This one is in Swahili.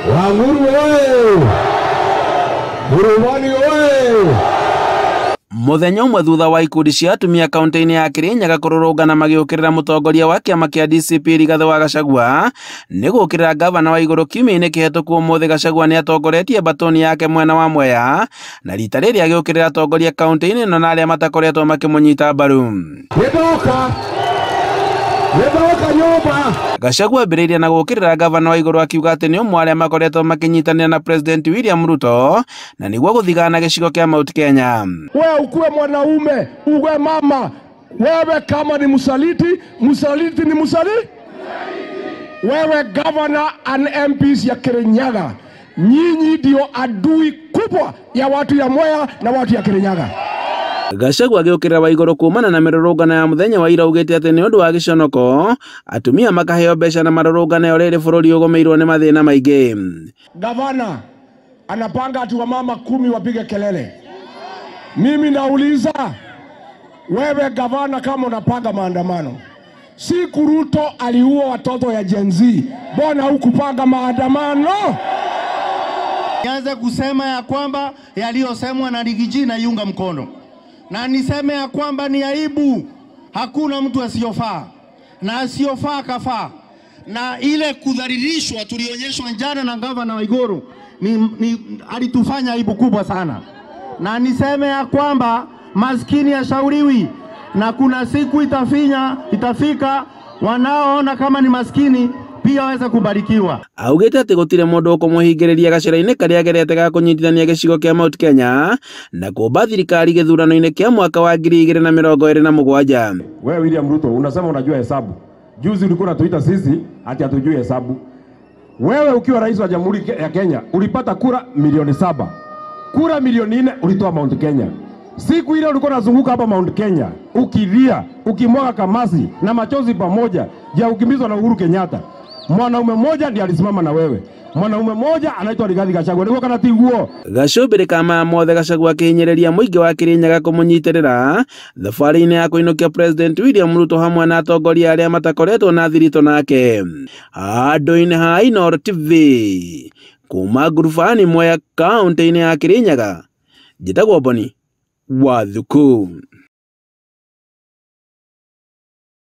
Wanguru oye! Ngurubani oye! Muthenya ũmwe thutha wa ikundi cia atumia kaunti-inĩ ya Kirinyaga kũrũrũngana magĩũkĩrĩra mũtongoria wa kĩama kĩa DCP Rigathĩ wa Gachagua nĩ gũũkĩrĩra ngavana wa Igũrũ kiumia-inĩ kĩhetũku ũmũthĩ. Gachagua nĩ atongoretie mbatoni yake mwena wa Mwea na rita rĩrĩ agĩũkĩrĩra atongoria kaunti-inĩ ĩno na arĩa matakoretwo makĩmũnyita mbaru. Nĩndoka! Nĩndoka nyũmba! Gachagua ambĩrĩirie na gũũkĩrĩra ngavana wa Igũrũ akiuga atĩ nĩ ũmwe arĩa makoretwo makĩnyitanĩra na President William Ruto na nĩguo gũthigana gĩcigo kĩa Mount Kenya. Wewe ukuwe mwanaume, uwe mama, wewe kama ni msaliti, msaliti ni msaliti. Wewe governor and MPs ya Kirinyaga, nyinyi ndio adui kubwa ya watu ya Mwea na watu ya Kirinyaga. Gachagua agĩũkĩrĩra Waigũrũ kumana na mĩrũrũngano ya mũthenya wa ira augĩte atĩ nĩ ũndũ wa gĩconoko atumia makaheo mbeca na marũrũngano rĩrĩ bũrũri ũgũmĩirwo nĩ mathĩna maingĩ. Gavana anapanga ati wamama 10 wapige kelele. Mimi nauliza wewe gavana, kama unapanga maandamano, siku Ruto aliua watoto ya Gen Z, mbona hukupanga maandamano? Nianze kusema ya kwamba yaliyosemwa na Rigiji na iunga mkono, na niseme ya kwamba ni aibu, hakuna mtu asiyofaa na asiyofaa kafaa. Na ile kudhalilishwa tulionyeshwa jana na gavana Waiguru ni alitufanya aibu kubwa sana. Na niseme ya kwamba maskini hashauriwi, na kuna siku itafika wanaoona kama ni maskini pia waweza kubarikiwa. Augĩte atĩ gũtirĩ mũndũ ũkũmũhingĩrĩria gacĩra-inĩ karĩa agerete ga kũnyitithania gĩcigo kĩa Mount Kenya na kũmba thirikari gĩthurano-inĩ kĩa mwaka wa 2027. Wewe William Ruto unasema unajua hesabu. Juzi ulikuwa unatuita sisi ati hatujui hesabu. Wewe ukiwa rais wa Jamhuri ya Kenya ulipata kura milioni 7. Kura milioni 4 ulitoa Mount Kenya. Siku ile ulikuwa unazunguka hapa Mount Kenya ukilia, ukimwaga kamasi na machozi pamoja, ya ukimbizwa na Uhuru Kenyatta. Mwanaume mmoja ndiye alisimama na wewe. Mwanaume mmoja anaitwa Rigathi Gachagua. Niguo kana tiguo? Gacũmbĩrĩ ka maya mothe Gachagua akĩhinyĩrĩria mũingĩ wa Kirinyaga kũmũnyitĩrĩra thabarĩ-inĩ ya kũinũkia President William Ruto hamwe na atongoria arĩa matakoretwo na thiritũ nake. Handũ-inĩ ha Inooro TV kuma ngurubani Mwea kaunti-inĩ ya Kirinyaga, njĩtagwo Boni Wathuku.